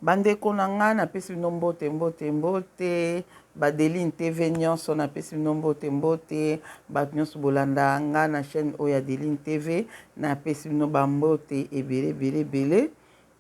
Bandeko na nga, napesi bino mbote, mbote, mbote. Badeline TV nyonso, napesi bino mbote, mbote. Bato nyonso bolanda nga na chaîne oyo ya Deline TV, napesi bino bambote ebele, ebele, ebele.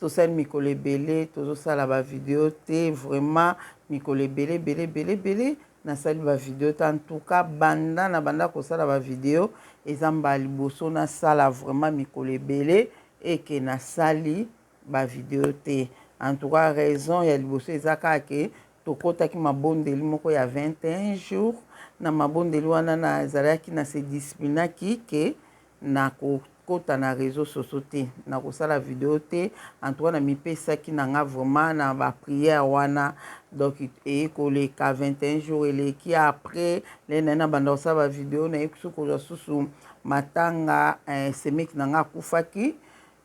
Tosali mikolo ebele tozosala bavideo te. Vraiment, mikolo ebele, ebele, ebele, ebele nasali bavideo te. En tout cas, banda na banda kosala bavideo, eza mbala liboso nasala vraiment mikolo ebele eke nasali bavideo te. En tout cas, raison ya liboso eza kaka ke tokɔtaki mabondeli moko ya 21 jours. Na mabondeli wana, nazalaki na se disciplinaki ke nakokɔta na réseau sociaux te, nakosala video te. En tout cas, namipesaki na nga vraiment na baprière wana. Donc eye koleka 21 jours eleki, après le naye na banda kosala bavideo. Naye kusu kozwa susu matanga, semeki na nga akufaki,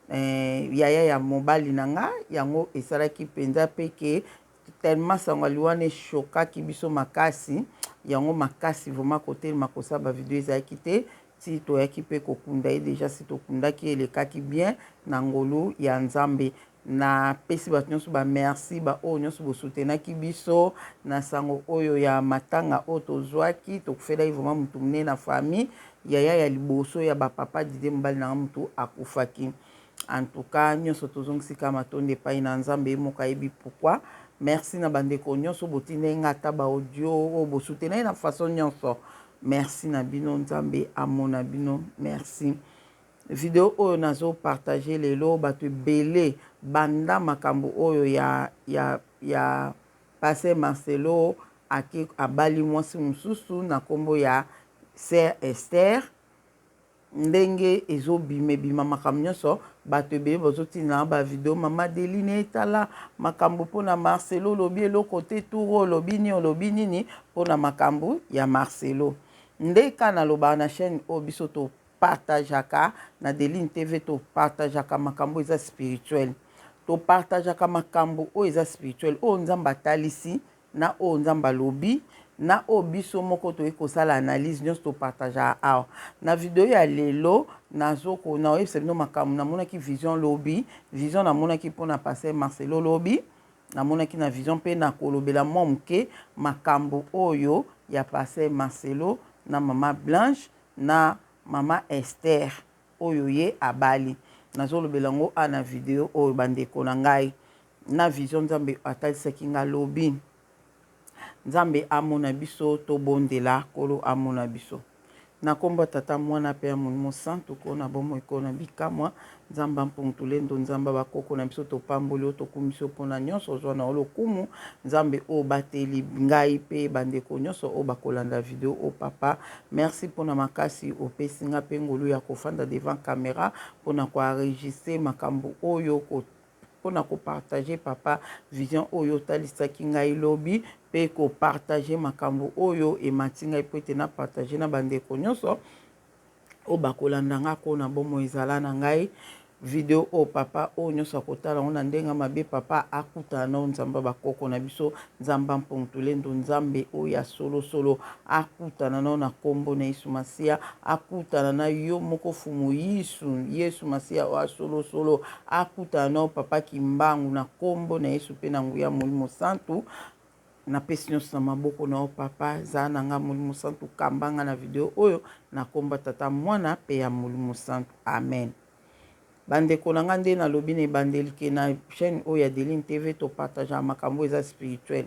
yaya ya mobali na nga. Yango esalaki mpenza mpe ke tellement sango ali wana eshokaki biso makasi, yango makasi vraiment kotelema kosala bavideo ezalaki te. Ti toyaki mpe kokunda ye déjà, si tokundaki, elekaki bien na ngolu ya Nzambe. Napesi bato nyonso bamerci, baoyo nyonso bosutenaki biso na sango oyo ya matanga oyo tozwaki. Tokufelaki vraiment motu monene na famille, yaya ya liboso ya bapapa Dide, mobali nanga, motu akufaki. En tout cas, nyonso tozongisika matondo epai na Nzambe, ye moko ayebi pourquoi. Merci na bandeko nyonso botindeli nga ata baaudio oyo bosoutenaki na façon nyonso. Merci na bino, Nzambe amona bino. Merci. Video oyo nazopartage lelo, bato ebele, banda makambo oyo ya pasteur Marcelo ake abali mwasi mosusu na nkombo ya Sœur Esther, ndenge ezobima ebima makambo nyonso, bato ebele bazotinda bavideo: "Mama Deline, etala makambo mpona Marcelo, olobi eloko te. Tour olobi nini, olobi nini mpona makambo ya Marcelo?" Nde ka nalobaka na chaîne oyo, biso topartageaka na Deline TV, topartageaka makambo eza spirituel, topartageaka makambo oyo eza spirituel, oyo Nzambe atalisi na oyo Nzambe alobi na oyo biso moko toyei kosala analyse. Nyonso topartageaka awa. Na video ya lelo, nazoyebisa bino makambo namonaki vision lobi. Vision namonaki mpona pasteur Marcelo lobi, namonaki na vision, mpe nakolobela mwa moke makambo oyo ya pasteur Marcelo na mama Blanche na mama Esther oyo ye abali. Nazolobela yango a na video oyo, bandeko na ngai, na vision Nzambe atalisaki nga lobi. Nzambe amona biso, tobondela. Nkolo amona biso. Na nkombo ya Tata, Mwana mpe ya Molimo Santu. Ko na bomoi, ko na bikamwa, Nzambe ampungutulendo, Nzambe bakoko na biso, topamboli oyo, tokumisi yo mpona nyonso ozwa na lokumu. Nzambe oyo bateli ngai mpe bandeko nyonso oyo bakolanda video oyo, papa, merci mpona makasi opesi nga mpe ngolu ya kofanda devant caméra mpona koenregistrer makambo oyo, mpona kopartage, papa, vision oyo otalisaki ngai lobi, mpe kopartage makambo oyo emati ngai mpo ete napartage na bandeko nyonso oyo bakolanda nga. Ko na bomoi, ezala na ngai video oyo, papa. Oyo nyonso akotala yango na ndenge mabe, papa, akutana na Nzambe bakoko na biso, Nzambe mpontulendo, Nzambe oyo ya solosolo, akutana nao na nkombo na Yesu Masiya. Akutana na yo moko Fumu Yesu, Yesu Masiya oyo ya solosolo. Akutana nao, papa Kimbangu, na nkombo na Yesu mpe na nguya Molimo Santu. Napesi nyonso na maboko na yo, papa. Zala na nga, Molimo Santu, kamba nga na video oyo, na nkombo Tata, Mwana mpe ya Molimo Santu. Amen. Bandeko na nga, nde nalobi na ebandeli ke na chaîne oyo ya Deline TV, topartageaka makambo eza spirituel.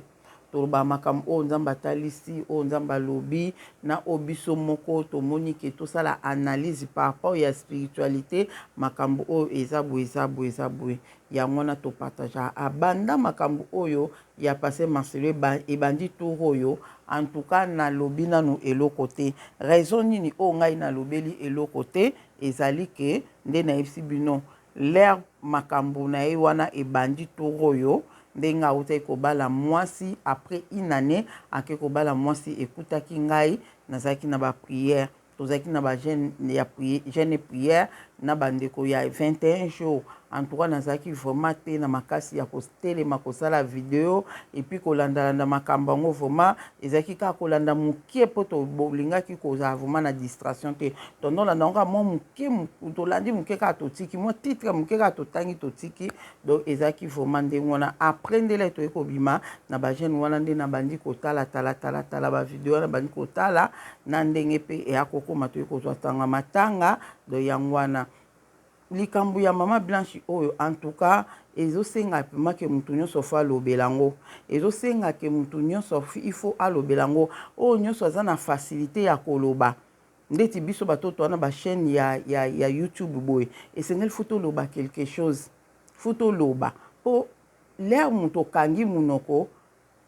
Toloba makambo oyo Nzambe atalisi, oyo Nzambe alobi, na oyo biso moko tomoni ke tosala analyse par rapport ya spiritualité. Makambo oyo eza boye, eza boye, eza boye. Yango wana topartageaka. Abanda makambo oyo ya pasteur Marcelo ebandi tour oyo, en tout cas, nalobi nanu eloko te. Raison nini oyo ngai nalobeli eloko te? Ezali ke nde nayebisi bino, l'heure makambo na ye wana ebandi tour oyo, ndenge autaki kobala mwasi, après une année ake kobala mwasi, ekutaki ngai nazalaki na baprière, tozalaki na bajeûne ya jeûne prière. na bandeko ya 21 jours. En tout cas, nazalaki vraiment te na makasi ya kotelema kosala video et puis kolandalanda makambo yango. Vraiment ezalaki kaka kolanda mokie, mpo tolingaki kozala vraiment na distraction te. Tondolanda yango kaka mwa moke, tolandi moke kaka, totiki mwa titre moke kaka, totangi, totiki. Donc ezalaki vraiment ndenge wana. Après, ndele toyei kobima na bajeûne wana, nde nabandi kotala tala tala tala bavideo wana, bandi kotala na ndenge mpe eya kokóma, toyei kozwa tanga matanga. Donc yango wana likambo ya Mama Blanche oyo, en tout cas, ezosenga mpema ke motu nyonso faut alobela yango. Ezosenga ke motu nyonso il faut alobela yango. Oyo nyonso aza na facilité ya koloba, ndeti biso bato to wana bachaîne ya YouTube boye, esengeli faut toloba quelque chose, faut toloba, mpo l'heure moto okangi monoko,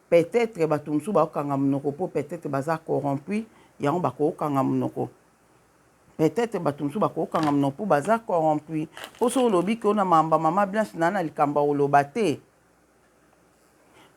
peut-être bato mosusu bakokanga monoko mpo peut-être baza corrompu, yango bakokanga monoko. Peut-être bato mosusu bakokanga monoko mpo baza corrompu. Mpo so olobi ke ona mamba Mama Blanche naa na likambo ya koloba te,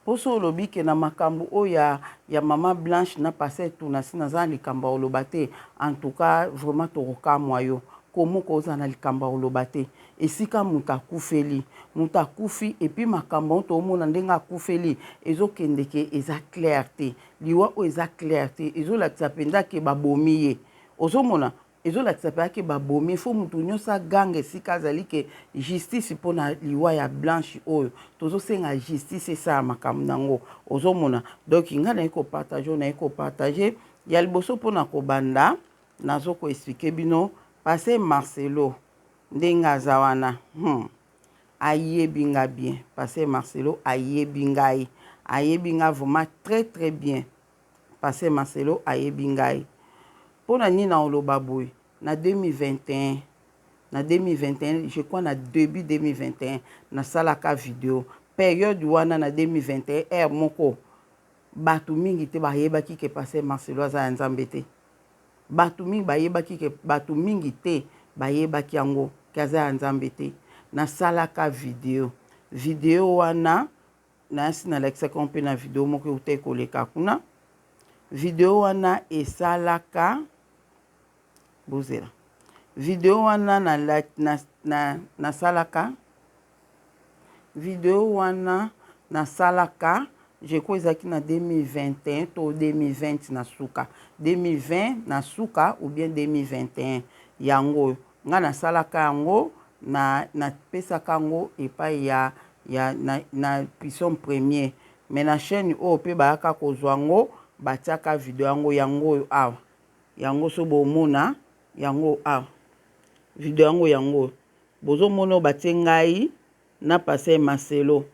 mpo so olobi ke na makambo oyo ya Mama Blanche na pasteur Tunasi naza na likambo ya koloba te, en tout cas, vraiment tokokamwa yo. Komoko ozala na likambo ya koloba te esika moto akufeli, moto akufi, et puis makambo yango toomona ndenge akufeli ezokende ke eza clair te. Liwa oyo eza clair te, ezolakisa mpenza ke babomi ye. Ozomona, ezolakisa mpenza ke babomi. Faut motu nyonso aganga esika azali ke justice mpona liwa ya Blanche oyo. Tozosenga justice esala makambo nango. Ozomona, donc ngai naye kopartage oyo, naye kopartage ya liboso mpona kobanda. Nazokoexpliquer bino, pasteur Marcelo ndenge aza wana, Ayebi nga bien. Pasteur Marcelo ayebi ngai, ayebi nga vraiment très très bien. Pasteur Marcelo ayebi ngai. Mpona nini na oloba boye? Na 2021, na 2021, je crois na début 2021, nasalaka video. Période wana na 2021, heure moko bato mingi te bayebaki ke pasteur Marcelo aza ya Nzambe te. Bato mingi bayebaki ke, bato mingi te bayebaki yango ke aza ya Nzambe te. Nasalaka video. Video wana nayasi nalakisaka mpe na video moko euta koleka kuna. Video wana esalaka, bozela, video wana nasalaka video wana, nasalaka, je crois ezalaki na 2021 to 2020 na suka, 2020 na suka ou bien 2021. Yango oyo ngai nasalaka yango, napesaka yango epai ya na Puissant Premier, mais na chaîne oyo mpe bayaka kozwa yango, batiaka video yango. Yango oyo awa, yango so bomona yango awa, video yango, yango oyo bozomona oyo batie ngai na pasteur Marcelo,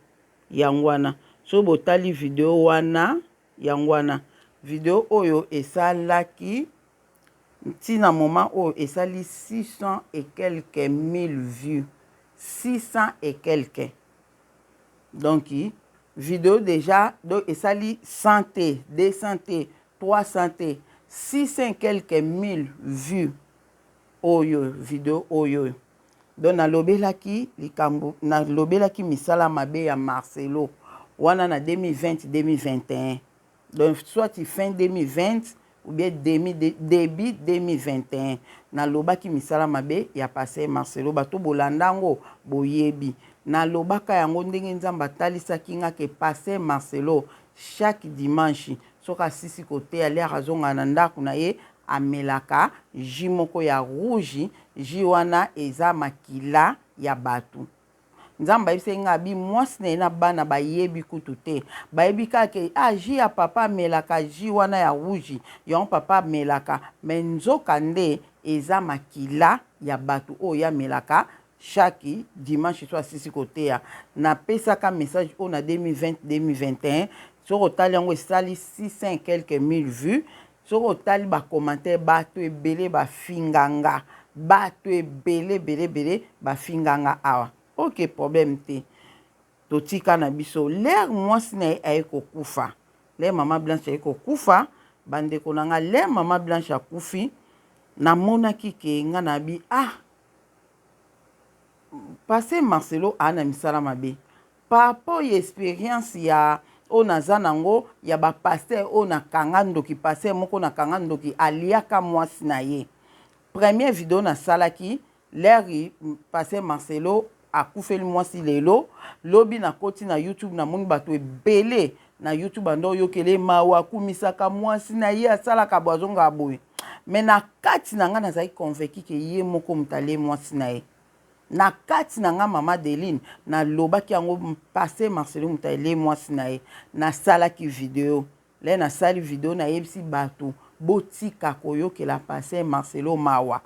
yango wana. So botali video wana, yango wana. Video oyo esalaki ntina moment oyo esali 600 et quelques mille vues, 600 et quelques. Donc video déjà, donc esali 100 te, 200 te, 300 te, 600 et quelques mille vues oyo video oyo. Donc nalobelaki likambo, nalobelaki misala mabe ya Marcelo wana na 2020, 2021, donc soit fin 2020 ou bien début 2021. Nalobaki misala mabe ya pasteur Marcelo. Bato bolanda yango boyebi nalobaka yango ndenge Nzambe atalisaki nga ke pasteur Marcelo, chaque dimanche, soki asisi koteya, l'heure azongaka na ndako na ye, amelaka jus moko ya rouge. Jus wana eza makila ya bato. Nzambe ayebisaki nga abi mwasi na ye na bana bayebi kutu te, bayebi kaka ke ah, jus ya papa amelaka, jus wana ya rouge, yango papa amelaka. Mais nzoka nde eza makila ya bato oyo amelaka chaque dimanche so asisi koteya. Napesaka message oyo na 2020, 2021. Soki otali yango, esali 600 et quelques mille vues. Soki otali bacommentaire, bato ebele bafinganga, bato ebele ebele ebele bafinganga awa. Ok, problème te, totika na biso. L'heure mwasi na ye aye kokufa, l'heure Mama Blanche aye kokufa, bandeko na nga, l'heure Mama Blanche akufi, namonaki ke nga na bi ah, pasteur Marcelo aa na misala mabe par rapport ya expérience ya oyo naza nango ya bapasteur oyo nakanga ndoki. Pasteur moko nakanga ndoki, aliaka mwasi na ye. Première video nasalaki. L'heure pasteur Marcelo akufeli mwasi lelo, lobi nakoti na YouTube namoni bato ebele na YouTube banda oyokele mawa, akumisaka mwasi na ye, asalaka boye, azongaka boye. Mais na kati na nga nazalaki convaincu ke ye moko moto alie mwasi na ye. Na kati na nga mama Adeline nalobaki yango, pasteur Marcelo moto alie mwasi na ye. Nasalaki video, le nasali video nayebisi bato botika koyokela pasteur Marcelo mawa.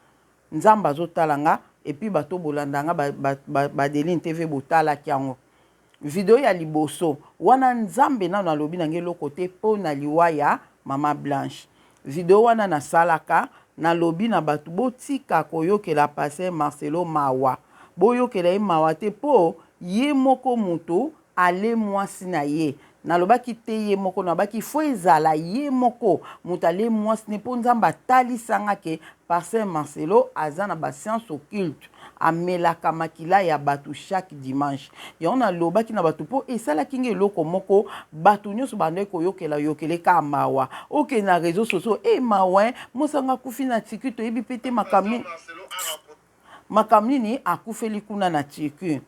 Nzambe azotala nga, et puis bato bolanda nga ba Adeline TV botalaki yango. Video ya liboso wana Nzambe nano alobi na ngai eloko te mpo na liwa ya mama Blanche. Video wana nasalaka, nalobi na bato botika koyokela pasteur Marcelo mawa. Boyokela ye mawa te mpo ye moko moto ale mwasi na ye. Nalobaki te ye moko, nalobaki fo ezala ye moko moto ale mwasi ne mpo Nzambe atalisanga ke pasteur Marcelo aza na ba science occulte, amelaka makila ya bato chaque dimanche. Yango nalobaki na bato mpo esalaki nga eloko moko, bato nyonso bandaki koyokela yokele ka mawa. Okende na réseaux sociaux, e mawa, mwasi yango akufi na Turquie, toyebi mpe te makambo nini akufeli kuna na Turquie.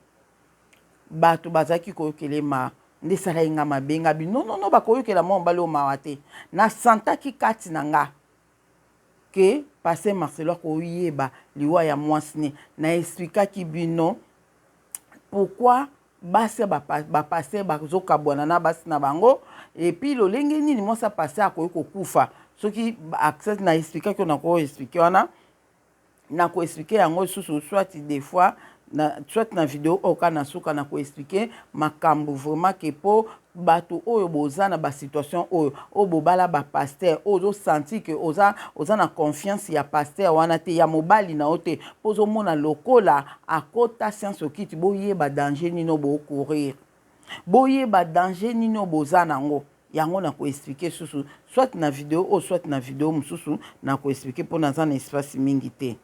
Bato bazalaki koyokela ye mawa, nde esalaki nga mabe. Nga bi non, non, non, bakoyokela mwa mobali oyo mawa te. Nasantaki kati na nga ke pasteur Marcelo akoyeba liwa ya mwasi ne. Na expliquaki bino pourquoi basi ya bapasteur bazokabwana na basi na bango, et puis lolenge nini mwasi ya pasteur akoki kokufa soki accès. Na expliquaki oyo nakoexpliquer wana, nakoexpliquer yango lisusu soit des fois na, soit na video oyo kaka na suka nakoexpliquer makambo vraiment ke mpo bato oyo boza na basituation oyo, oyo bobala bapasteur, oyo ozosentir ke oza na confiance ya pasteur wana te, ya mobali na yo te, mpo ozomona lokola akota science occulte, boyeba danger nini oyo bocourir, boyeba danger nini oyo boza nango. Yango nakoexpliquer susu soit na video oyo, soit na video mosusu nakoexpliquer, mpo naza na espace mingi te.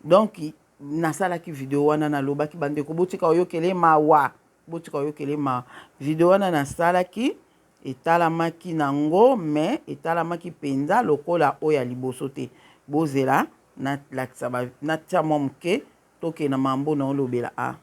Donc nasalaki video wana, nalobaki bandeko botika oyokele mawa, botika oyokele mawa. Video wana nasalaki etalamaki nango, mais etalamaki mpenza lokola oyo ya liboso te. Bozela nalakisa, natia mwa moke, tokende na mambo na olobela a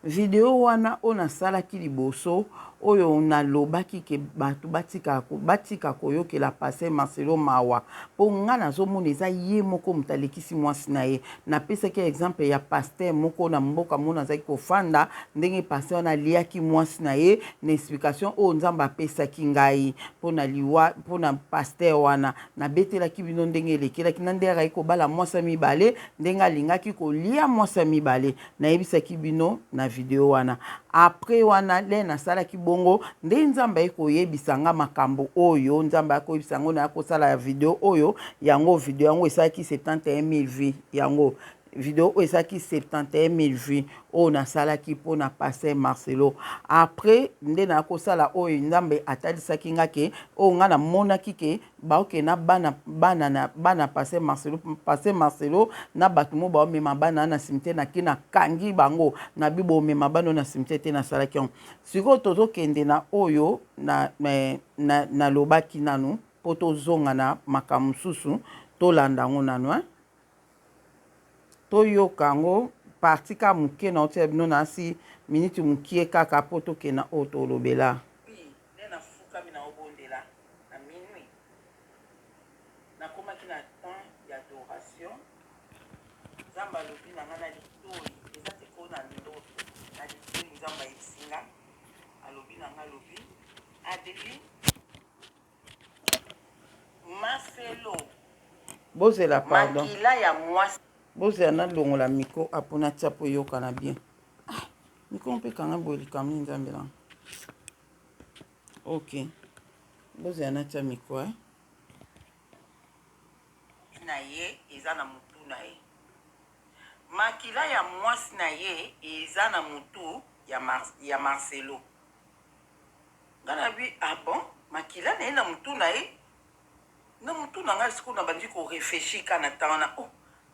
Video wana oyo nasalaki liboso, oyo nalobaki ke bato batika koyokela pasteur Marcelo mawa, mpo nga nazomona eza ye moko moto alekisi mwasi na ye. Napesaki exemple ya pasteur moko na mboka moko nazalaki kofanda, ndenge pasteur wana aliaki mwasi na ye, na explication oyo Nzambe apesaki ngai mpona liwa, mpona pasteur wana. Nabetelaki bino ndenge elekelaki na nde akaki kobala mwasi ya mibale, ndenge alingaki kolia mwasi ya mibale. Nayebisaki bino na video wana. Après wana le nasalaki bongo nde Nzambe aye koyebisa nga makambo oyo Nzambe akoyebisa yango na kosala ya video oyo. Yango video yango esalaki 71 000 vues. Yango video oyo esalaki 71 000 vues, oyo nasalaki mpona pasteur Marcelo. Après nde na kosala oyo Nzambe atalisaki nga ke oyo nga namonaki ke baokende na bana, bana na bana pasteur Marcelo, pasteur Marcelo na bato mo baomema bana na cimetière. Nake nakangi bango na bi bomema bana na cimetière te. Nasalaki yango. Sikoyo tozokende na oyo nalobaki na, nanu mpo tozonga na makambo mosusu. Tolanda yango nanu, eh? Toyoka yango partie kaka moke na otia bino na asi miniti mokie kaka mpo tokende na oyo tolobela. Nde nafukami na obondela na minuit, nakomaki na temps ya adoration, Nzambe alobi na nga na litoi, eza te ko na ndoto, na litoi Nzambe ayebisi nga, alobi na nga, alobi: "Adeline, Marcelo." Bozela, pardon. Makila ya mwasi. Bozela nalongola micro apo natia mpo eyokana bien. Ah, micro mpe kanga boye, likambo nini, Nzambe nanga? Ok, bozela natia micro, eh? Na ye eza na mutu na ye, makila ya mwasi na ye eza na mutu ya Marcelo. Nga na bi: "Ah bon, makila na ye na mutu na ye?" Na mutu na ngai sikoyo nabandi koréfléchir ka na ntango wana: "Oh,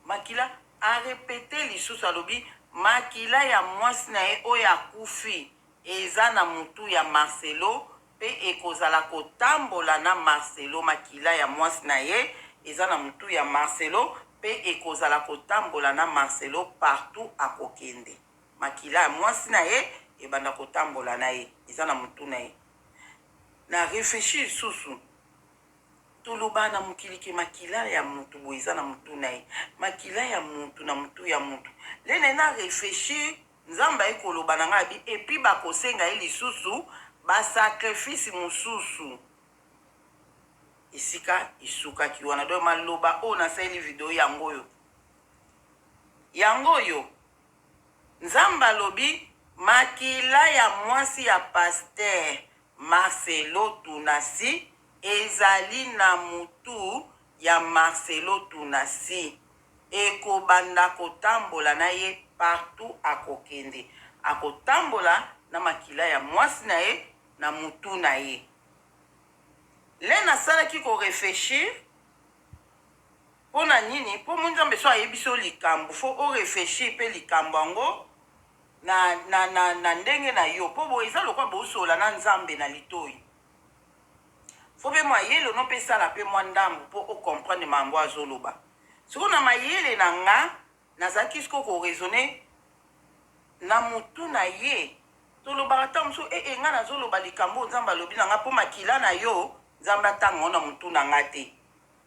makila." Arépéter lisusu, alobi makila ya mwasi na ye oyo akufi eza na mutu ya Marcelo mpe ekozala kotambola na Marcelo. Makila ya mwasi na ye eza na mutu ya Marcelo. Mpe ekozala kotambola na Marcelo partout akokende. Makila ya mwasi na ye ebanda kotambola na ye, eza na mutu na ye. Na reflechir lisusu, toloba na mokili ke makila ya mutu boye eza na mutu na ye, makila ya mutu na mutu ya mutu. Lene na reflechir, Nzambe aye koloba na ngai abi et puis bakosenga ye lisusu ba sacrifice mususu. Esika esukaki wana donc maloba oyo nasaleli video yango oyo yango oyo Nzambe alobi makila ya mwasi ya pasteur Marcelo Tunasi ezali na mutu ya Marcelo Tunasi ekobanda kotambola na ye partout akokende akotambola na makila ya mwasi na ye na mutu na ye. Le nasalaki ko reflechir pona nini po Nzambe so ayebisi yo likambu faut o reflechir pe likambu yango na, na, na, na ndenge na yo po bo eza lokola bosolola na Nzambe na litoyi faut pe mayele no pe esala pe mwa ndambu po o comprendre makambo azoloba sikoyo na mayele na nga Nazalaki sikoyo ko raisonner na mutu na ye. Tolobaka tango mosusu, eh eh, nga nazoloba likambo oyo Nzambe alobi na nga po makila na yo, Nzambe atanga yango na mutu na nga te.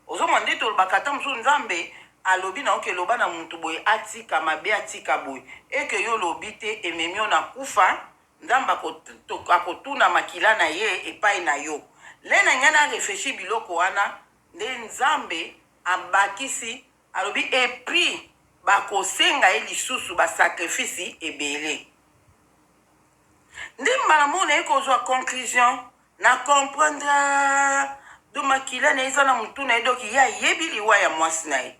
Ozomona nde tolobaka tango mosusu Nzambe alobi na yo ke loba na mutu boye atika mabe, atika boye. Et que yo olobi te, ememi yo na kufa, Nzambe akotuna makila na ye epai na yo. Lena ngai na reflechir biloko wana, nde Nzambe abakisi Alobi et puis bakosenga ye lisusu ba sacrifice ebele. Nde mbala moko naye kozwa conclusion na comprendre donc makila na ye eza na mutu na ye donc ye ayebi liwa ya mwasi na ye.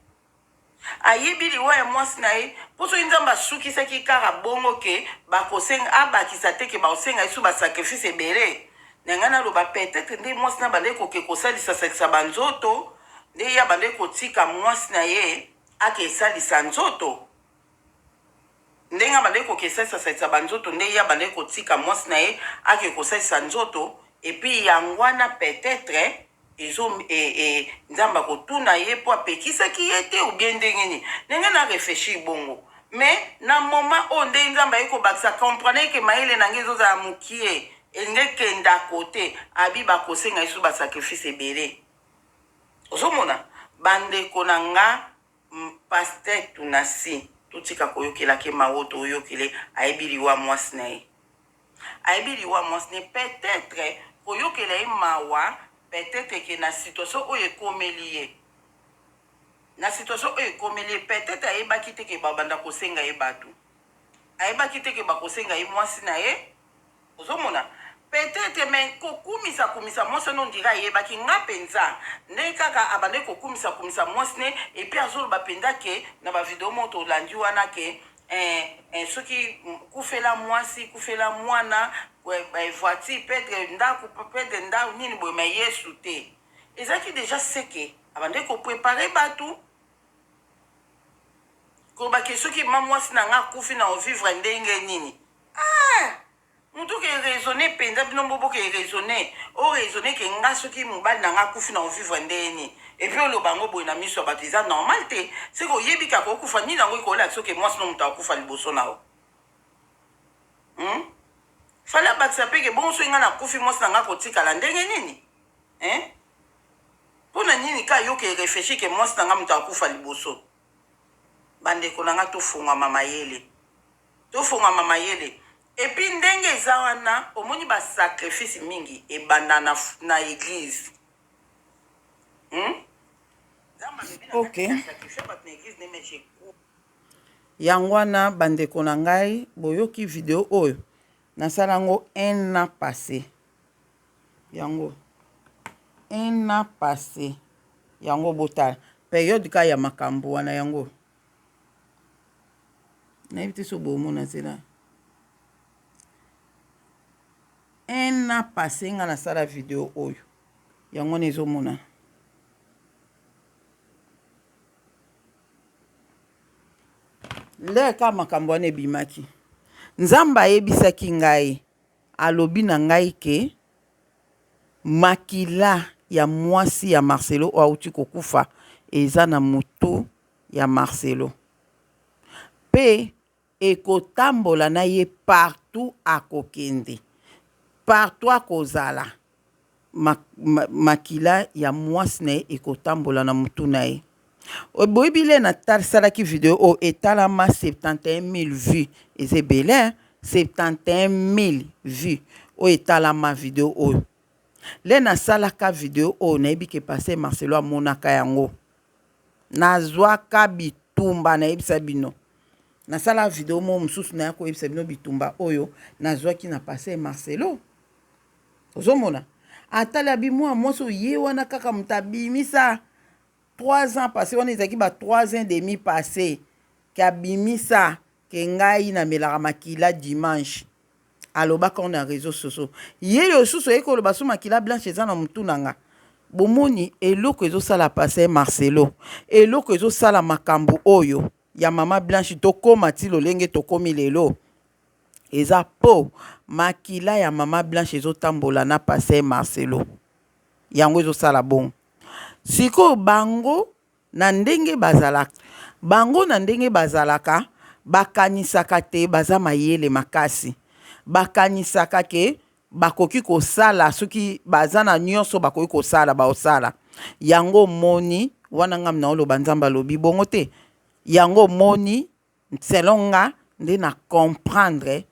Ayebi liwa ya mwasi na ye mpo soki Nzambe asukisaki kaka bongo ke bakosenga abakisa te ke bakosenga ye su ba sacrifice ebele na ngai naloba peut-être nde mwasi na bandaki koke kosalisa salisa banzoto nde ye abandaki kotika mwasi na ye ake esalisa nzoto ndenge abandaki koke esalisa salisa banzoto nde ye abandaki kotika mwasi na ye ake kosalisa nzoto epuis yango wana peut-être ezo e, e, nzambe akotuna ye mpo apekisaki ye te ou bien ndenge nini ndenge na reflechir bongo mais na moment oyo ndenge nzambe aye kobakisa comprendre ke mayele na ngai ezozala mokie elingi ekenda kote abi bakosenga ye susu basacrifice ebele Ozomona ba ndeko na nga pasteur tunasi totika koyokelake mawo toyokele ayebi liwa mwasi na ye ayebi liwa mwasi ne peut etre koyokela ye mawa peut etre ke na situation oyo ekomeli ye na situation oyo ekomeli ye peut etre ayebaki te ke babanda kosenga ye bato ayebaki te ke bakosenga ye mwasi na ye Ozomona peut-etre mais kokumisa kumisa mwasi wana ondire ayebaki nga penza nde kaka abandaki kokumisa kumisa mwasi ne et puis azoloba penza ke na ba video moko tolandi wana ke eh, eh, soki kufela mwasi kufela mwana eh, voiture pedre ndako pedre ndako nini boye mais yesu te ezalaki deja seke abandaki koprepare bato koloba ke soki ma mwasi na nga akufi na ovivre ndenge nini Ah! Mutu ke raisonner penza bino mbo boke raisonner o raisonner ke nga soki mobali na nga akufi na ovivre ndenge nini et puis oloba yango boye na miso ya bato eza normal te seke oyebi ke akokufa nini yango ekolakisa oke mwasi no moto akufa liboso na yo hmm? fale abakisa mpe ke bongo soki nga nakufi mwasi na nga akotikala ndenge nini hein? mpo na nini ka yo ke reflechir ke mwasi na nga moto akufa liboso bandeko na nga tofungwama mayele Tofongama mayele. Et puis ndenge eza wana omoni ba sacrifice mingi ebanda na, na eglise. Hmm? Ok. Yango wana bandeko na ngai boyoki video oyo nasala yango un an passé yango un an passé yango botala periode ka ya makambo wana yango Nayebi te soki bomona zela. Un an passé nga nasala video oyo. Yango wana ezomonana. Lere kaka makambo wana ebimaki. Nzambe ayebisaki ngai, alobi na ngai ke makila ya mwasi ya Marcelo oyo awuti kokufa eza na mutu. ya Marcelo mpe ekotambola na ye partout akokende, partout akozala, makila ya mwasi na ye ekotambola na mutu na ye. Boyebi le nasalaki video oyo etalama 71000 vues, eza ebele 71000 vues oyo etalama video oyo. Le nasalaka video oyo nayebi ke pasteur Marcelo amonaka yango. Nazwaka bitumba nayebisa bino. Nasala video moko mosusu naya koyebisa bino bitumba oyo nazwaki na pasteur Marcelo. Ozomona? Atali abi mwa mwasi oyo ye wana kaka moto abimisa 3 ans passé wana ezalaki ba 3 ans et demi passé ke abimisa ke ngai namelaka makila dimanche. Alobaka ngo na reseaux sociaux. Ye lisusu aye koloba so makila blanche eza na mutu na nga. Bomoni eloko ezosala pasteur Marcelo, eloko ezosala makambo oyo ya mama Blanche tokoma ti lolenge tokomi lelo eza po makila ya mama Blanche ezotambola na pasteur Marcelo. Yango ezosala bongo. Sikoyo bango Na ndenge bazalaka. Bango na ndenge bazalaka bakanisaka te baza mayele makasi. Bakanisaka ke bakoki kosala soki baza na nionso bakoki kosala bakosala. Yango omoni wana nga naoloba Nzambe alobi bongo te. Yango omoni Selon nga nde na comprendre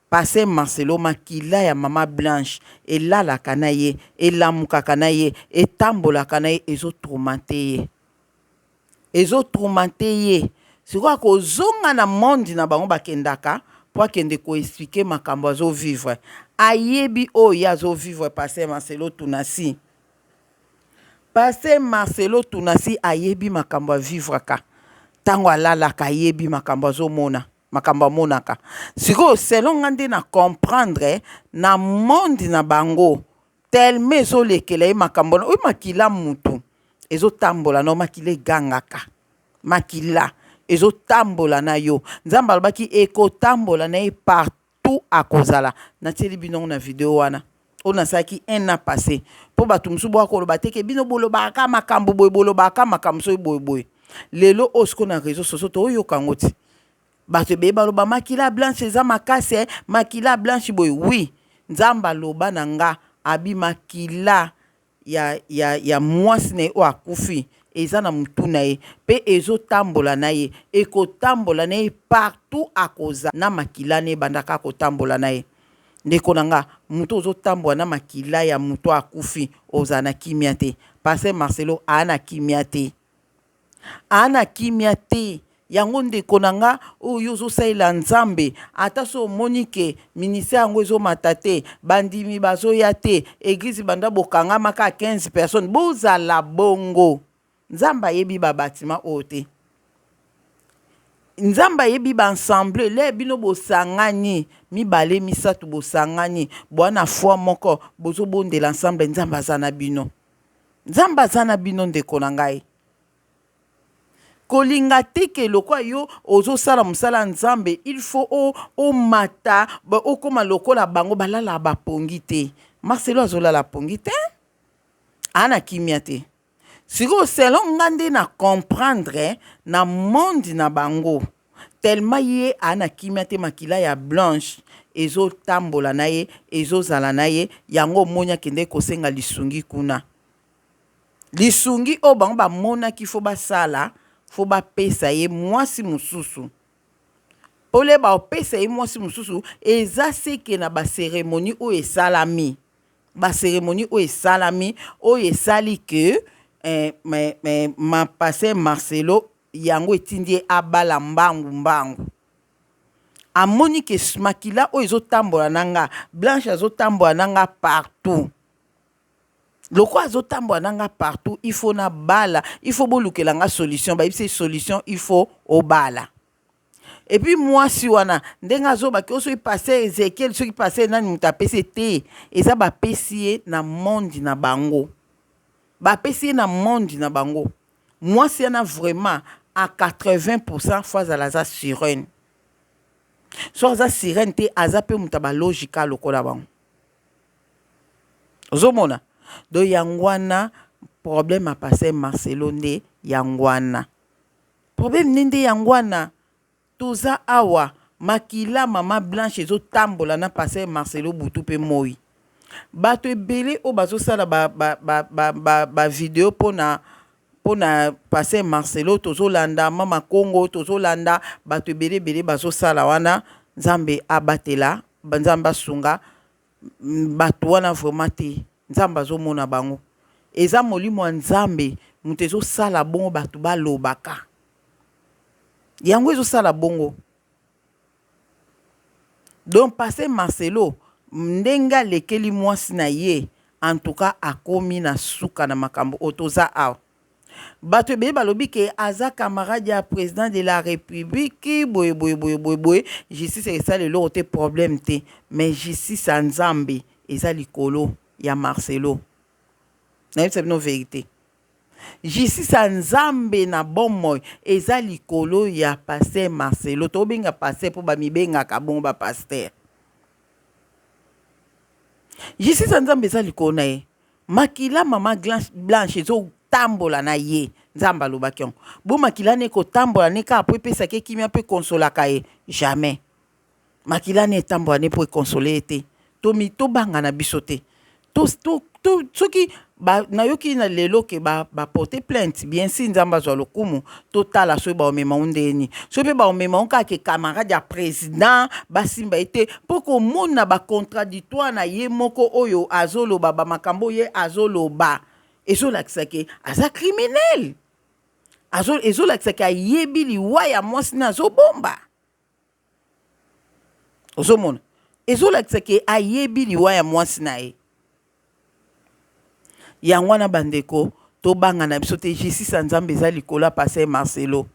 passer Marcelo makila ya maman Blanche elalaka na ye elamukaka na ye etambolaka na ye ezo tourmente ye ezo tourmente ye sikoyo akozonga na monde na bango bakendaka po akende ko expliquer makambo azo vivre ayebi oyo ye azo vivre passer Marcelo Tunasi Pasteur Marcelo Tunasi ayebi makambo a vivraka tango alalaka ayebi makambo azomona makambo amonaka sikoyo selon nga nde na comprendre na monde na bango tellement ezolekela ye makambo wana oyo makila mutu ezotambola na makila egangaka makila ezotambola na yo nzambe alobaki ekotambola na ye partout tout akozala natieli bino yango na video wana oyo nasalaki un an passe mpo bato mosusu boya koloba te ke bino bolobaka makambo boye bolobaka makambo soki boye boye lelo oyo sikoyo na réseau sociaux toyoka yango ti bato ebele baloba makila blanche eza makasi eh, makila blanche boye oui nzambe aloba na nga abi makila ya, ya, ya mwasi na ye oyo akufi eza na mutu na ye pe ezotambola na ye ekotambola na ye partout akoza na makila na ye ebanda kaka kotambola na ye ndeko na nga mutu ozotambola na makila ya mutu akufi ozala na kimia te pasteur Marcelo aa na kimia te Aa na kimia te. Yango ndeko na nga oyo yo ozosalela Nzambe ata soki omoni ke ministère yango ezomata te, bandimi bazoya te, eglise banda bokangama kaka 15 personnes, bozala bongo. Nzambe ayebi ba batiment oyo te. Nzambe ayebi ba ensemble le bino bosangani mibale misato bosangani boa na foi moko bozobondela ensemble Nzambe aza na bino. Nzambe aza na bino ndeko na ngai. Kolinga te ke lokola yo ozosala mosala ya Nzambe il faut omata okoma lokola bango balalaka ba pongi te. Marcelo azolala pongi te, aa na kimia te. Sikoyo selon nga nde na comprendre na monde na bango tellement ye aa na kimia te makila ya Blanche ezo tambola na ye ezozala na ye yango omoni akendeki kosenga lisungi kuna. Lisungi oyo bango bamonaki fo basala fo bapesa ye mwasi mosusu pole baopesa ye mwasi mosusu eza seke na ba ceremonie oyo esalami ba ceremonie oyo esalami oyo esali ke eh, me, me, ma pasteur Marcelo yango etindi ye abala mbangu mbangu amoni ke makila oyo ezotambola na nga Blanche azotambola na nga partout lokola azotambola na nga partout il faut nabala il faut bolukela nga solution bayebisi solution il faut obala et puis mwasi wana ndenge azobaki oyo soki pasteur Ezekiel soki pasteur nani moto apesi te eza bapesi ye na monde na bango bapesi ye na monde na bango mwasi wana vraiment à 80 pourcent fo azala aza sirène so aza sirène te aza mpe moto ya balogika lokola bango ozomona donc yango wana problème ya pasteur Marcelo nde yango wana. Problème ne nde yango wana. Toza awa makila mama Blanche ezo tambola na pasteur Marcelo butu pe moyi. Bato ebele oyo bazo sala ba ba ba ba ba, ba video pona pona pasteur Marcelo tozo landa mama Kongo tozo landa bato ebele ebele bazo sala wana Nzambe abatela Nzambe asunga bato wana vraiment te Nzambe azomona bango eza molimo ya Nzambe moto ezosala bongo bato balobaka yango ezosala bongo donc pasteur Marcelo ndenge alekeli mwasi na ye en tout cas akomi na suka na makambo oyo toza awa bato ebele balobi ke aza camarade ya président de la république boye boye boye boye boye justice esala eloko te problème te mais justice ya nzambe eza likolo ya Marcelo nayebisa bino verité Justice ya nzambe na bomoi eza likolo ya pasteur Marcelo tobenga pasteur po bamibengaka bongo ba pasteur justice ya nzambe eza likolo na ye makila mama blanche ezotambola na ye nzambe alobaki yango bo makila ne ekotambola ne kaka po epesaka ye kimia mpe ekonsolaka ye jamais Makila ne etambola ne mpo ekonsole ye te. Tomi tobanga na biso te. To, to, to, soki ba, nayoki na lelo ke ba, ba porter plainte bien si Nzambe azwa lokumu totala soki baomema ngo ndenge nini soki mpe baomema ngo kaka ke camarade ya president basimba ye te mpo komona ba contradictoire na ye moko oyo azoloba bamakambo ye azoloba ezolakisa ke aza criminel ezolakisa ke ayebi liwa ya mwasi na azobomba Ozomona? Ezolakisa ke ayebi liwa ya mwasi na ye. Yango wana bandeko tobanga na biso te justice ya Nzambe eza likolo ya pasteur Marcelo.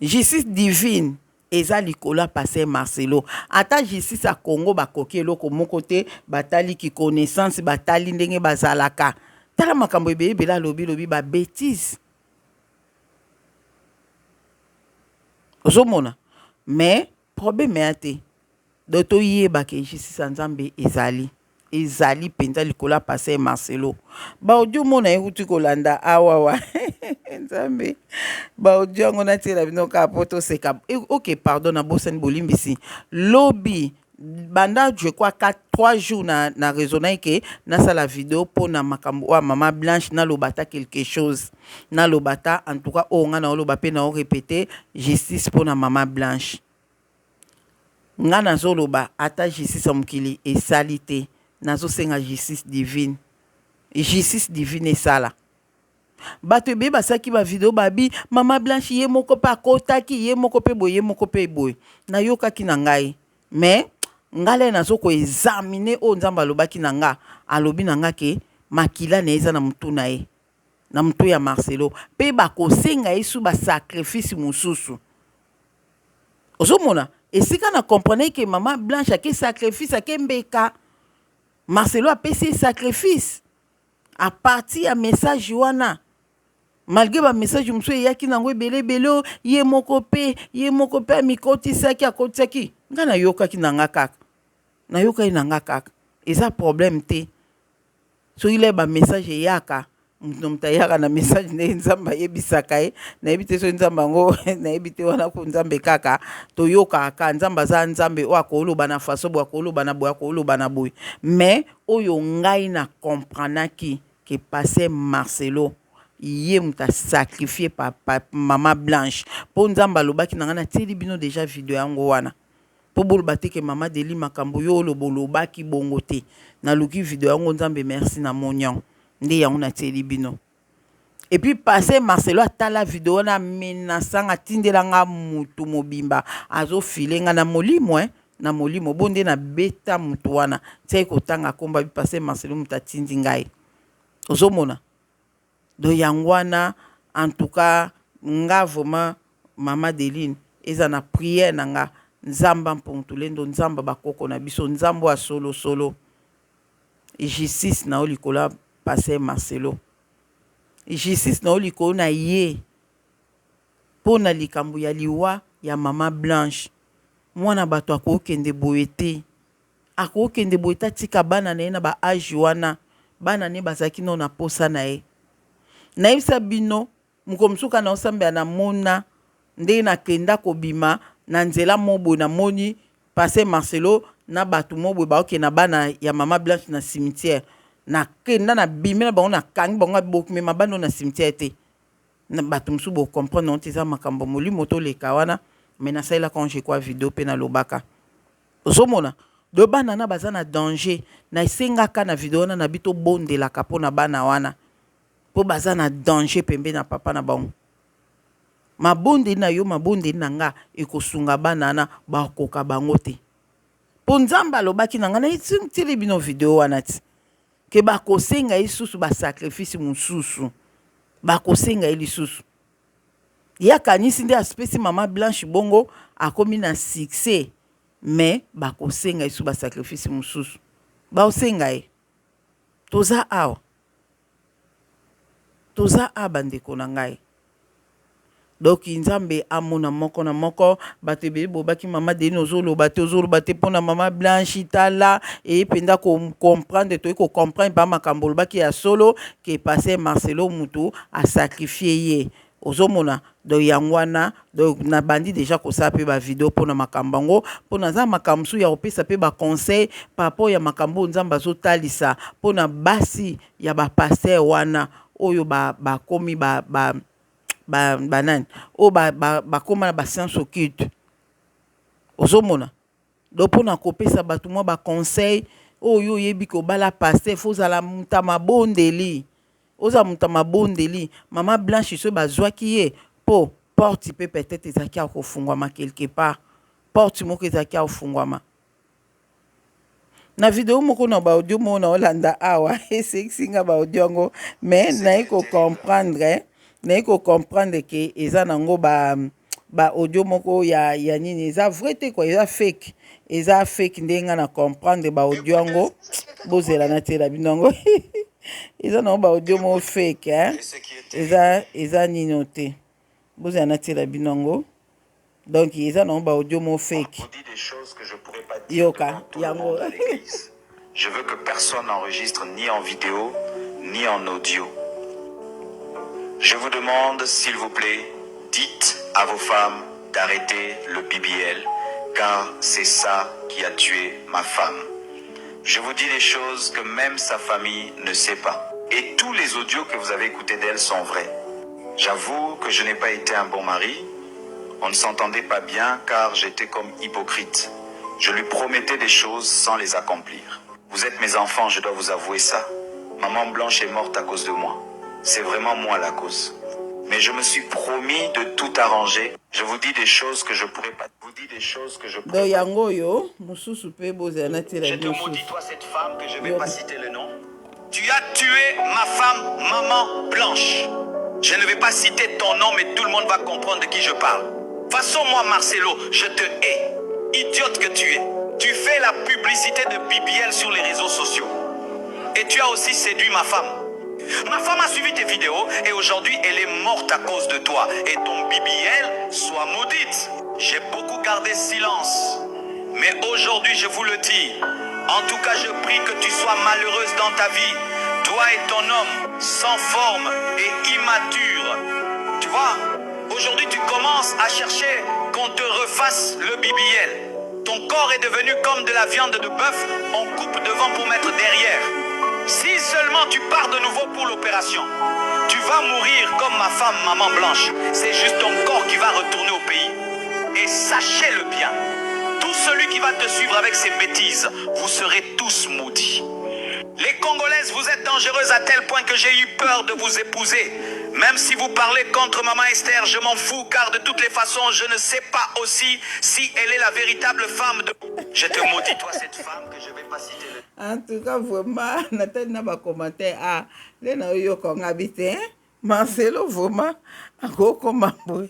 Justice divine eza likolo ya pasteur Marcelo. Ata justice ya Congo bakoki eloko moko te, batali ki connaissance, batali ndenge bazalaka. Tala makambo ebele ebele alobi lobi ba betises. Ozomona mais problème eya te donc toyeba ke justice ya nzambe ezali ezali mpenza likolo ya pasteur Marcelo ba audio mona ewuti kolanda awawa nzambe ba audio yango natiela bino kaka mpo toseka ok pardon nabosani bolimbisi lobi banda je crois 4 3 jours na, na raisonnaki ke nasala video mpo na makambo oyo ya mama blanche naloba ata quelque chose naloba ata en tout cas oyo ngai naoloba mpe nao répéter justice mpo na mama blanche ngai nazoloba ata justice ya mokili esali te nazosenga justice divine justice divine esala Bato ebele basalaki ba video babi mama Blanche ye moko pe akotaki ye moko pe boye ye moko pe boye. Nayokaki na ngai mais ngai lelo nazo ko examiner oyo Nzambe alobaki na nga, alobi na nga ke makila na ye eza na mutu na ye, na mutu ya Marcelo pe bakosenga ye su ba sacrifice mosusu. Ozomona esika na comprendre ke mama Blanche ake sacrifice ake mbeka, Marcelo apesi ye sacrifice. A partir ya message wana malgre ba message mosusu eyaki nango ebele ebele o ye moko pe ye moko pe amikotisaki akotisaki nga nayokaki na nga kaka nayokaki na nga kaka eza problème te soki le ba message eyaka moto na moto ayaka na message ndenge nzambe ayebisaka ye nayebi te soki nzambe yango nayebi te wana ko nzambe kaka toyokaka kaka nzambe aza nzambe oyo akoloba na façon boye akoloba na boye akoloba na boye mais Oyo ngai na comprenaki que pasteur Marcelo ye moto a sacrifier papa maman Blanche po Nzambe alobaki na ngai natieli bino dejà video yango wana po boloba te que maman Deli makambo yo oloba olobaki bongo te naluki video yango Nzambe merci namoni yango nde yango natieli bino. Et puis pasteur Marcelo atala video wana amenaça nga atindela nga mutu mobimba azo file nga na molimo hein na molimo bo nde na beta mutu wana tiaki kotanga kombo abi pasteur Marcelo mutu atindi ngai ozomona donc yango wana en tout cas nga vraiment mama Deline eza na prière na nga nzambe mpuntulendo nzambe bakoko na biso nzambe ya solo solo justice na yo likolo ya pasteur Marcelo justice na yo likolo na ye mpo na likambo ya liwa ya mama Blanche mwana bato akokende boye te akokende boye te atika bana na ye na ba age wana bana ne bazalaki nano na posa na ye nayebisa bino. Mokolo mosusu kaka naosambela namona ndenge nakenda kobima na nzela moko boye, namoni pasteur Marcelo na bato moko boye baokende na bana ya mama Blanche na cimetière. Nakenda nabimi na bango, nakangi bango, bokmema bana oyo na cimetière te. Na bato mosusu bo comprendre yango te, eza makambo ya molimo toleka wana, mais nasalelaka yango je crois video mpe nalobaka. Ozomona? Donc bana wana baza na danger. Nasengaka na video wana na bi tobondelaka mpo na bana wana mpo baza na danger pembeni ya papa na bango. Mabondeli na yo, mabondeli na nga ekosunga bana wana, bakoka bango te. Mpo Nzambe alobaki na nga, natili bino video wana ti ke bakosenga ye lisusu ba sacrifice mosusu, bakosenga ye lisusu. Ye akanisi nde apesi mama Blanche bongo akomi na succès, mais bakosenga ye lisusu ba sacrifice mosusu, bakosenga ye. Toza awa, toza awa bandeko na ngai. Donc Nzambe amona moko na moko. Bato ebele bobaki mama Deline ozoloba te, ozoloba te mpona mama Blanche. Tala eye mpenza ko comprendre, toyei ko comprendre pa makambo olobaki ya solo ke pasteur Marcelo mutu asacrifie ye. Ozomona donc yango wana, donc nabandi deja kosala mpe ba video mpona makambo yango, mpo naza makambo mosusu ya kopesa mpe ba conseil par rapport ya makambo oyo Nzambe azotalisa mpona basi ya ba pasteur wana oyo bakomi ba, ba, ba, banani oyo bakoma na ba science occulte. Ozomona donc mpona kopesa bato mwa ba conseil oyo oyebi kobala pasteur, fo ozala moto ya mabondeli, ozala moto ya mabondeli. Mama Blanche soki bazwaki ye mpo porte mpe peut-être ezalaki ya kofungwama quelque part, porte moko ezalaki ya kofungwama. Na video moko na ba audio moko na olanda awa esekisi nga ba audio yango, mais naye ko comprendre, naye ko comprendre ke eza nango ba ba audio moko ya, ya nini, eza vrai te quoi, eza fake, eza fake ndenge nga na comprendre ba audio yango. Bozela natiela bino yango eza nango ba audio moko fake, hein? Eza, eza nino te, bozela natiela bino yango. Donc eza nango ba audio moko fake. Yoka yango. Je veux que personne n'enregistre ni en vidéo ni en audio. Je vous demande, s'il vous plaît, dites à vos femmes d'arrêter le BBL, car c'est ça qui a tué ma femme. Je vous dis des choses que même sa famille ne sait pas. Et tous les audios que vous avez écoutés d'elle sont vrais. J'avoue que je n'ai pas été un bon mari. On ne s'entendait pas bien car j'étais comme hypocrite. Je lui promettais des choses sans les accomplir. Vous êtes mes enfants, je dois vous avouer ça. Maman Blanche est morte à cause de moi. C'est vraiment moi la cause. Mais je me suis promis de tout arranger. Je vous dis des choses que je pourrais pas. Vous dis des choses que je pourrais Donc yango oyo mosusu mpe bozela natiela Je te bino maudis susu. toi cette femme que je vais pas citer le nom. Tu as tué ma femme, maman Blanche. Je ne vais pas citer ton nom, mais tout le monde va comprendre de qui je parle. Façon moi, Marcelo, je te hais. Idiote que tu es. Tu fais la publicité de BBL sur les réseaux sociaux. Et tu as aussi séduit ma femme. Ma femme a suivi tes vidéos et aujourd'hui, elle est morte à cause de toi. Et ton BBL soit maudite. J'ai beaucoup gardé silence. Mais aujourd'hui, je vous le dis, en tout cas, je prie que tu sois malheureuse dans ta vie, toi et ton homme, sans forme et immature. Tu vois, aujourd'hui, tu commences à chercher qu'on te refasse le BBL. Ton corps est devenu comme de la viande de bœuf, on coupe devant pour mettre derrière. Si seulement tu pars de nouveau pour l'opération, tu vas mourir comme ma femme, maman Blanche. C'est juste ton corps qui va retourner au pays. Et sachez-le bien, tout celui qui va te suivre avec ses bêtises, vous serez tous maudits. Les Congolaises, vous êtes dangereuses à tel point que j'ai eu peur de vous épouser. Même si vous parlez contre maman Esther, je m'en fous, car de toutes les façons, je ne sais pas aussi si elle est la véritable femme de... Je te maudis, toi, cette femme que je vais pas citer le... En tout cas, vraiment, natali na ba commentaire, ah, nde nayoka nga bi te, hein? Marcelo vraiment Akokoma boye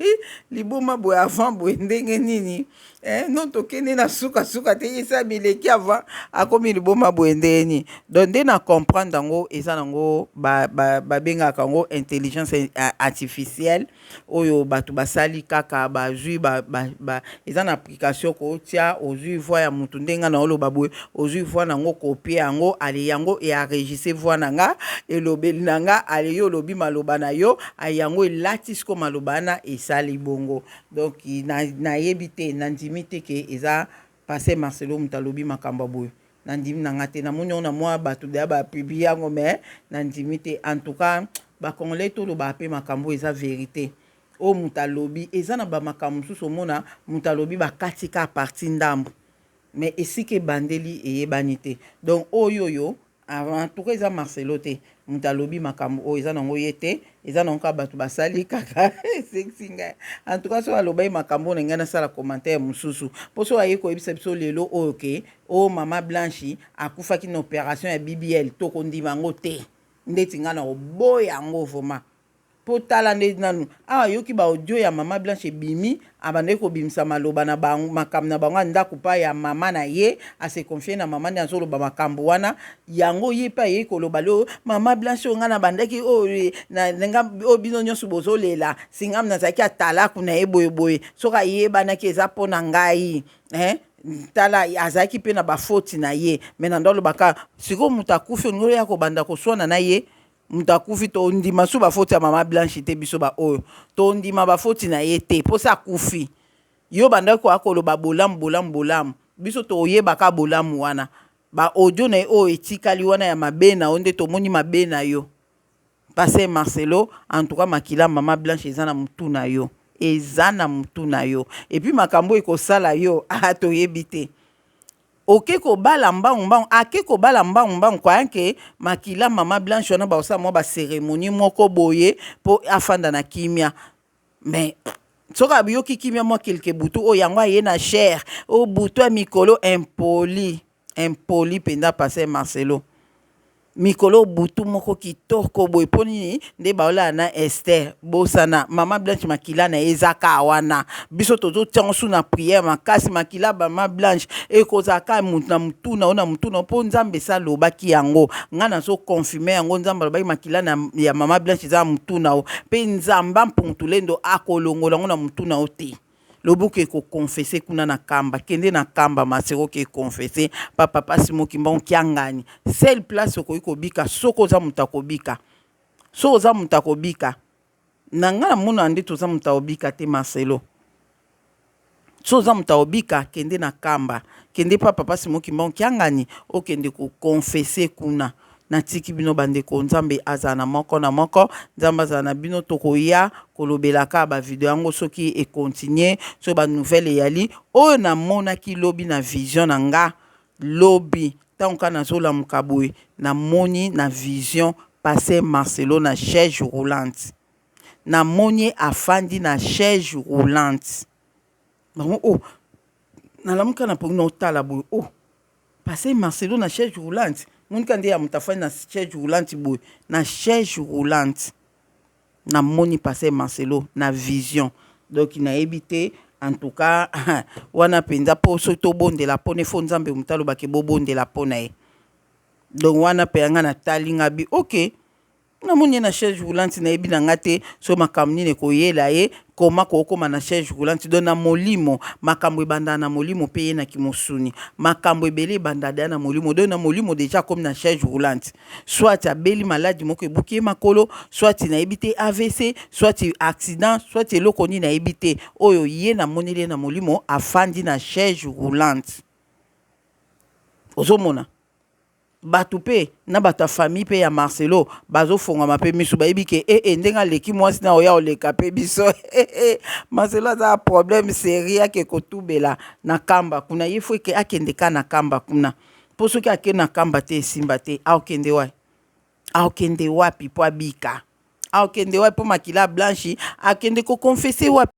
liboma boye avant boye ndenge nini eh, non tokende na sukasuka te esa bileki avant akomi liboma boye ndenge nini. Donc nde na comprendre yango, eza nango babengaka ba, ba yango intelligence artificielle oyo bato basali kaka bazwi ba, ba, ba, eza na application kotia, ozwi voix ya motu ndenge na oloba boye, ozwi voix nango, copie yango, ale yango enregistre voix na nga, elobeli na nga, ale yo olobi maloba na yo, yango elati siko maloba wana, esali bongo. Donc nayebi te, nandimi te ke eza pasteur Marcelo moto alobi makambo ya boye. Nandimi na nga te. Namoni yango na mwa bato deya bapublier yango, mais nandimi te. En tout cas, Bacongolais, tolobaka mpe makambo eza vérité. Oyo moto alobi eza na bamakambo mosusu, omona moto alobi, bakati ka partie ndambo, mais esika ebandeli eyebani te. Donc oyo en tout cas eza Marcelo te moto alobi makambo oyo, eza nango ye te, eza nango kaka bato basali kaka. Esekisi ngai. En tout cas, soki alobaki makambo oyo na ngai, nasala commentaire mosusu, mpo soki aye koyebisa biso lelo oyo ke oyo Mama Blanche akufaki na opération ya BBL, tokondima yango te. Ndeti ngai na koboya yango vraiment, mpo tala nde nanu awa ayoki baaudio ya Mama Blanche ebimi, abandaki kobimisa maloba na bango, makambo na bango ya ndako pa ya mama na ye, ase confier na mama nde azoloba makambo wana. Yango ye mpe ayei koloba leo Mama Blanche oyo ngai nabandaki oyo oyo bino nyonso bozolela singam, nazalaki atalaku na ye boyeboye, soki ayebanaki eza mpo na ngai, eh? Tala, azalaki mpe na bafoti na ye, me na ndo alobaka sikoyo moto akufi, olingi oya kobanda koswana na ye. Moto akufi, tondima su bafoti ya Mama Blanche te. Biso baoyo tondima bafoti na ye te, mposa akufi. Yo bandaki koya koloba bolamu, bolamu, bolamu, biso toyebaka bolamu wana. Baaudio na ye oyo etikali wana ya mabe na yo nde tomoni mabe na yo, pasteur Marcelo. En tout cas, makila Mama Blanche eza na motu na yo, eza na motu na yo. Et puis makambo ekosala yo, ah, toyebi te. Oke kobala mbangu mbangu, ake kobala mbangu mbangu kwayanke makila Mama Blanche wana, bakosala mwa bacérémonie moko boye mpo afanda na kimia. Mais soki ayoki kimia mwa quelque butu oyo, yango aye na chere oyo butu ya mikolo. Impoli, impoli mpenza, pasteur Marcelo. Mikolo butu moko kitoko boye, mpo nini nde baolala na Ester? Bosana Mama Blanche, makila na ye eza kaka wana. Biso tozotiango su na prière makasi. Makila Mama Blanche ekozala kaka na mutu na yo, na mutu na yo, mpo Nzambe esi alobaki yango. Ngai nazoconfirmer yango. Nzambe alobaki makila ya Mama Blanche eza na mutu na yo, mpe Nzambe Ampungutulendo akolongola yango na mutu na yo te. Lobuka ekoconfesser kuna na Kamba. Kende na Kamba, masero, ke confesser papa pasi mokimba okiangani. Seule place okoki kobika, soki oza moto akobika, soki oza moto akobika. Na ngai namona nde toza moto akobika te. Marcelo, so oza moto akobika, kende na Kamba, kende pa papa Simo Kimbangu Kiangani, okende koconfesser kuna. Natiki bino, bandeko. Nzambe azala na moko na moko, Nzambe azala na bino. Tokoya kolobelaka bavideo yango soki econtinuer, soki banouvelle eyali. Oyo namonaki lobi na vision na nga, lobi ntango kaka nazolamuka boye, namoni na vision pasteur Marcelo na chaise roulante. Namoni ye afandi na chaise roulante bango. Oh, nalamuka na pongi, naotala boye, oh, pasteur Marcelo na chaise roulante. Monika nde ya moto afandi na chaise roulante boye, na chaise roulante. Namoni pasteur Marcelo na vision. Donc nayebi te. En tout cas, wana mpenza mpo soki tobondela mpona efo Nzambe moto alobaki bobondela mpo na ye. Donc wana mpe yanga natali nga bi ok, namoni ye na chaise roulante. Nayebi na nga te so makambo nini ekoyela ye, koma kokóma na chaise roulante. Donc na molimo, makambo ebandaka na molimo mpe ye na kimosuni. Makambo ebele ebandaka deya na molimo. Donc na molimo déjà akomi na chaise roulante, soit abeli maladi moko ebuki ye makolo, soit nayebi te, AVC, soit accident, soit eloko nini, nayebi te. Oyo ye namoneli ye na molimo afandi na chaise roulante. Ozomona bato mpe na bato ya famille mpe ya Marcelo bazofongama mpe miso, bayebi ke ee eh, ndenge aleki mwasi na oya oleka mpe biso. Marcelo aza problème sérieux. Ake kotubela na Kamba kuna, ye fo akende ka na Kamba kuna, mpo soki ake na Kamba te, esimba te. Aokende wapi? Aokende wapi mpo abika? Aokende wapi mpo makila Blanche? Akende koconfesser wapi?